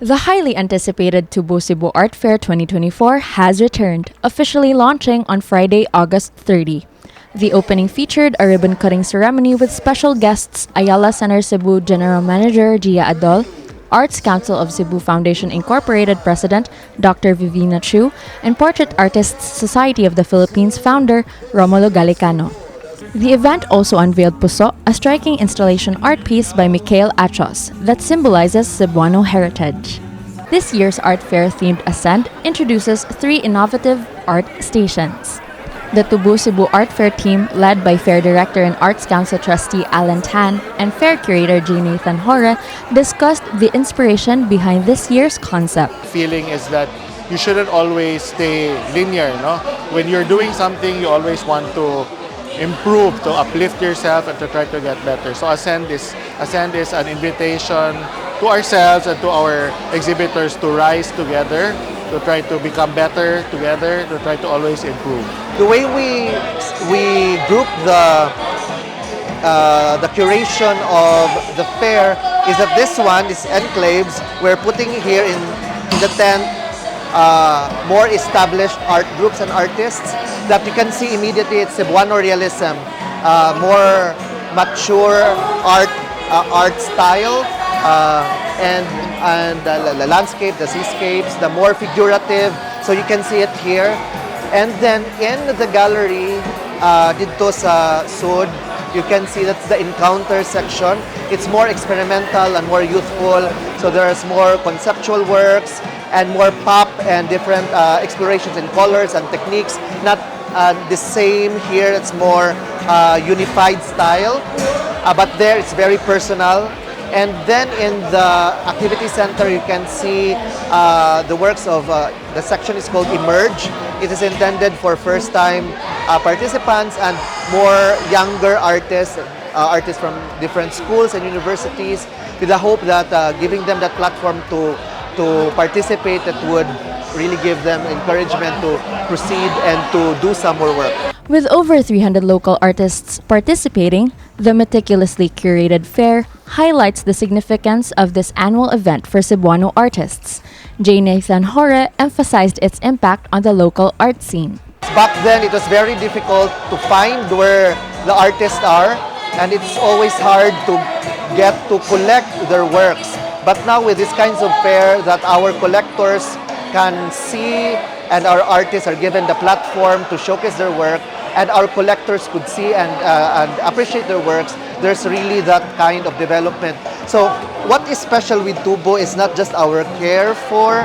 The highly anticipated Tubo Cebu Art Fair 2024 has returned, officially launching on Friday, August 30. The opening featured a ribbon cutting ceremony with special guests Ayala Center Cebu General Manager Gia Adol, Arts Council of Cebu Foundation Incorporated President Dr. Vivina Chu, and Portrait Artists Society of the Philippines founder Romulo Galicano. The event also unveiled Puso, a striking installation art piece by Mikhail Achos that symbolizes Cebuano heritage. This year's art fair, themed Ascend, introduces three innovative art stations. The Tubo Cebu Art Fair team, led by Fair Director and Arts Council Trustee Alan Tan and Fair Curator J. Nathan Hore, discussed the inspiration behind this year's concept. Feeling is that you shouldn't always stay linear, no? When you're doing something, you always want to improve, to uplift yourself and to try to get better. So Ascend is an invitation to ourselves and to our exhibitors to rise together, to try to become better together, to try to always improve. The way we group the curation of the fair is that this one is enclaves. We're putting here in the tent more established art groups and artists that you can see immediately it's Cebuano realism, more mature art style, and the landscape, the seascapes, the more figurative. So you can see it here. And then in the gallery, didto sa sud, you can see that's the encounter section. It's more experimental and more youthful. So there's more conceptual works and more pop and different explorations in colors and techniques. Not the same here, it's more unified style. But there it's very personal. And then in the activity center, you can see the works of, the section is called Emerge. It is intended for first-time participants and more younger artists, artists from different schools and universities, with the hope that giving them that platform to participate, that would really give them encouragement to proceed and to do some more work. With over 300 local artists participating, the meticulously curated fair highlights the significance of this annual event for Cebuano artists. J. Nathan Hore emphasized its impact on the local art scene. Back then, it was very difficult to find where the artists are, and it's always hard to get to collect their works. But now with these kinds of fair that our collectors can see and our artists are given the platform to showcase their work and our collectors could see and appreciate their works, there's really that kind of development. So what is special with Tubo is not just our care for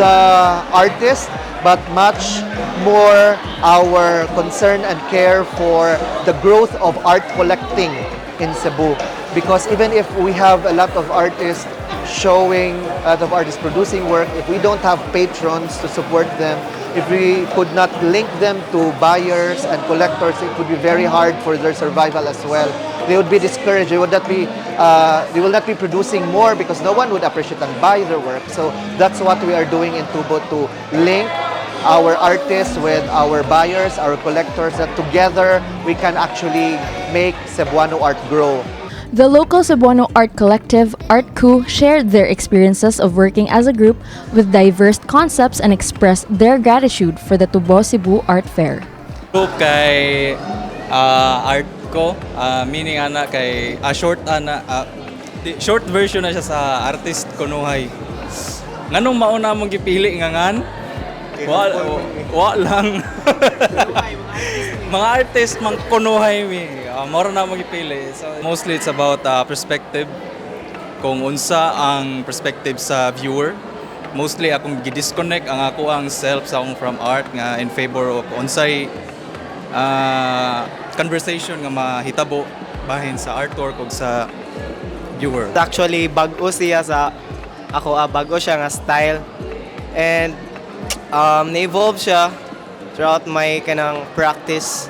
the artist, but much more our concern and care for the growth of art collecting in Cebu. Because even if we have a lot of artists showing, a lot of artists producing work, if we don't have patrons to support them, if we could not link them to buyers and collectors, it would be very hard for their survival as well. They would be discouraged. They will not be producing more because no one would appreciate and buy their work. So that's what we are doing in Tubo, to link our artists with our buyers, our collectors, that together we can actually make Cebuano art grow. The local Cebuano art collective, ArtCu, shared their experiences of working as a group with diverse concepts and expressed their gratitude for the Tubo Cebu Art Fair. Group kay art ko, meaning ana kay short ana short version na siya sa artist kunuhay. Nganong mao na mong gipili nga ngan? Wa lang. Mga artist mang kunuhay mi. Mao na mong gipili. So mostly it's about perspective. Kung unsa ang perspective sa viewer. Mostly akong gi-disconnect ang ako ang self sa akong from art nga in favor of unsay conversation nga mahitabo bahin sa artwork ug sa viewer. Actually, bag-o siya sa ako, bag-o siya nga style. And na-evolve siya throughout my kanang practice,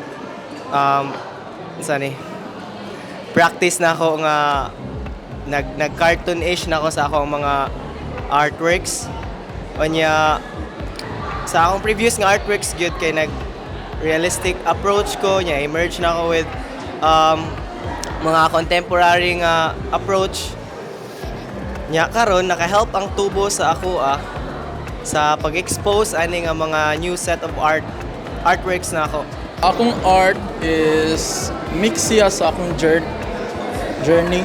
sa ni practice na ako nga nag cartoon-ish na ako sa akong mga artworks. Unya sa akong previous nga artworks gyud kay nag realistic approach ko nya, emerge na ako with mga contemporary nga approach. Nya karon naka-help ang Tubo sa ako sa pag-expose ani nga mga new set of artworks na ako. Akong art is mix siya sa akong journey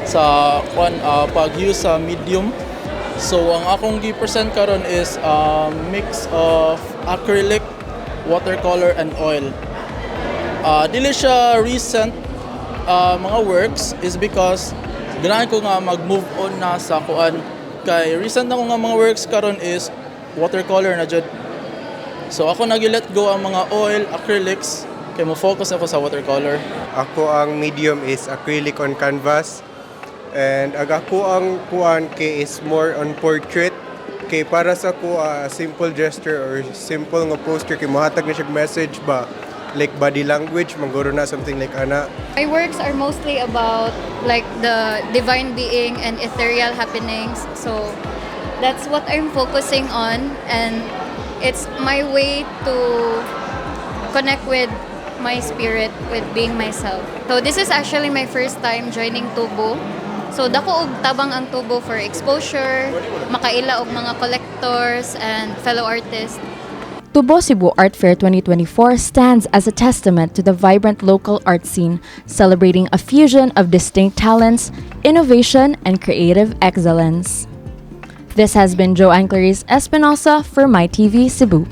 sa kwan, pag-use sa medium. So ang akong gi-present karon is a mix of acrylic, watercolor and oil. Dili siya recent mga works is because ganahan ko nga mag-move on na sa kuan kay recent ako nga mga works karon is watercolor na jud. So ako nag-let go ang mga oil, acrylics, kay mo focus ako sa watercolor. Ako ang medium is acrylic on canvas. And ag ako ang kuan kay is more on portrait kay para sa ko simple gesture or simple nga poster kay mohatag na siya message ba, like body language mangguro na, something like ana. My works are mostly about like the divine being and ethereal happenings. So that's what I'm focusing on, and it's my way to connect with my spirit, with being myself. So this is actually my first time joining Tubo. So dako og tabang ang Tubo for exposure, makaila og mga collectors and fellow artists. Tubo Cebu Art Fair 2024 stands as a testament to the vibrant local art scene, celebrating a fusion of distinct talents, innovation, and creative excellence. This has been Joanne Clarice Espinosa for MyTV Cebu.